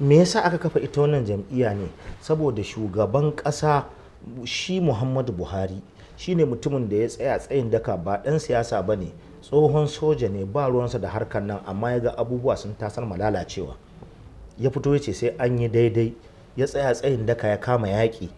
Me yasa aka kafa ita wannan jam'iyya ne? Saboda shugaban ƙasa shi Muhammadu Buhari shine mutumin da ya tsaya tsayin daka, ba ɗan siyasa ba ne, tsohon soja ne, ba ruwansa da harkar nan, amma ya ga abubuwa sun tasar ma lalacewa, ya fito ya ce sai an yi daidai. Ya tsaya tsayin daka, ya kama yaƙi,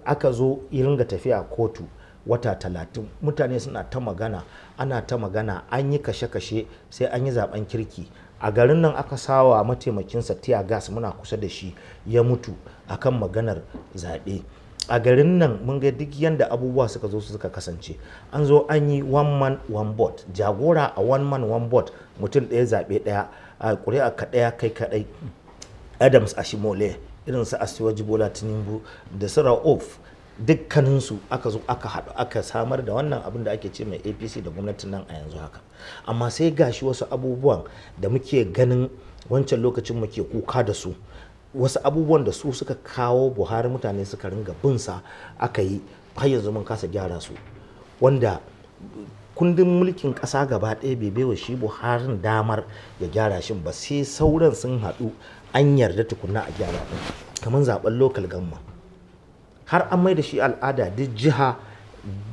aka zo ya ringa tafiya kotu wata 30, mutane suna ta magana, ana ta magana, an yi kashe-kashe, sai an yi zaben kirki. A garin nan aka sawa mataimakinsa tear gas, muna kusa da shi ya mutu akan maganar zaɓe. A garin nan mun ga duk yanda abubuwa suka zo suka kasance. An zo an yi one man one vote, jagora a one man one vote, mutum ɗaya zaɓe ɗaya, a ƙuri'a ka ɗaya kai kaɗai. Adams Oshiomhole, irin su Asiwaju Bola Tinubu da su Ra'uf, dukkaninsu aka zo aka haɗu aka samar da wannan abin da ake ce mai APC da gwamnatin nan a yanzu haka. Amma sai gashi wasu abubuwan da muke ganin wancan lokacin muke kuka da su, wasu abubuwan da su suka kawo Buhari mutane suka ringa binsa aka yi, har yanzu mun kasa gyara su, wanda kundin mulkin ƙasa gaba ɗaya bai baiwa shi Buharin damar ya gyara shi ba, sai sauran sun haɗu an yarda tukunna a gyara ɗin. Kamar zaɓen local government, har an mai da shi al'ada, duk jiha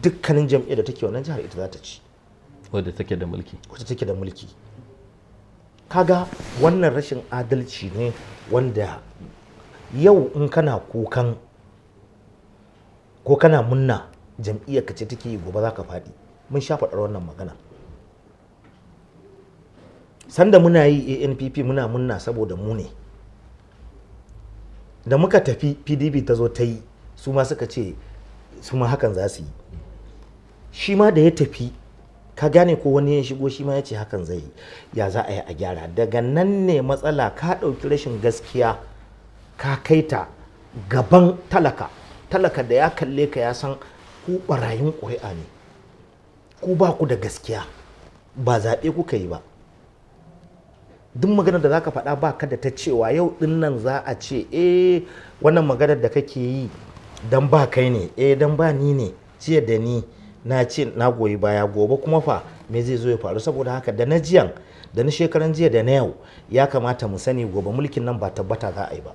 dukkanin jam'iyyar da take wannan jihar ita za ta ci. Wadda take da mulki. Wacce take da mulki. Kaga wannan rashin adalci ne, wanda yau in kana kukan ko kana munna jam'iyyar ka ce take yi, gobe za ka faɗi. Mun sha faɗar wannan magana. Sanda muna yi ANPP muna munna saboda mu ne. Da muka tafi, PDP ta zo ta yi, su ma suka ce su ma hakan za su yi. Shi ma da ya tafi, ka gane ko, wani ya shigo, shi ma ya ce hakan zai yi. Ya za a yi a gyara? Daga nan ne matsala. Ka ɗauki rashin gaskiya ka kai ta gaban talaka. Talaka da ya kalle ka ya san ku ɓarayin ƙuri'a ne, ku ba ku da gaskiya, ba zaɓe kuka yi ba. Duk maganar da zaka faɗa ba ka da ta cewa. Yau ɗin nan za a ce, eh, wannan maganar da kake yi dan ba kai ne, eh, dan ba ni ne. Jiya da ni na ce na goyi baya, gobe kuma fa me zai zo ya faru? Saboda haka da na jiyan da na shekaran jiya da na yau, ya kamata mu sani gobe mulkin nan ba tabbata za a yi ba.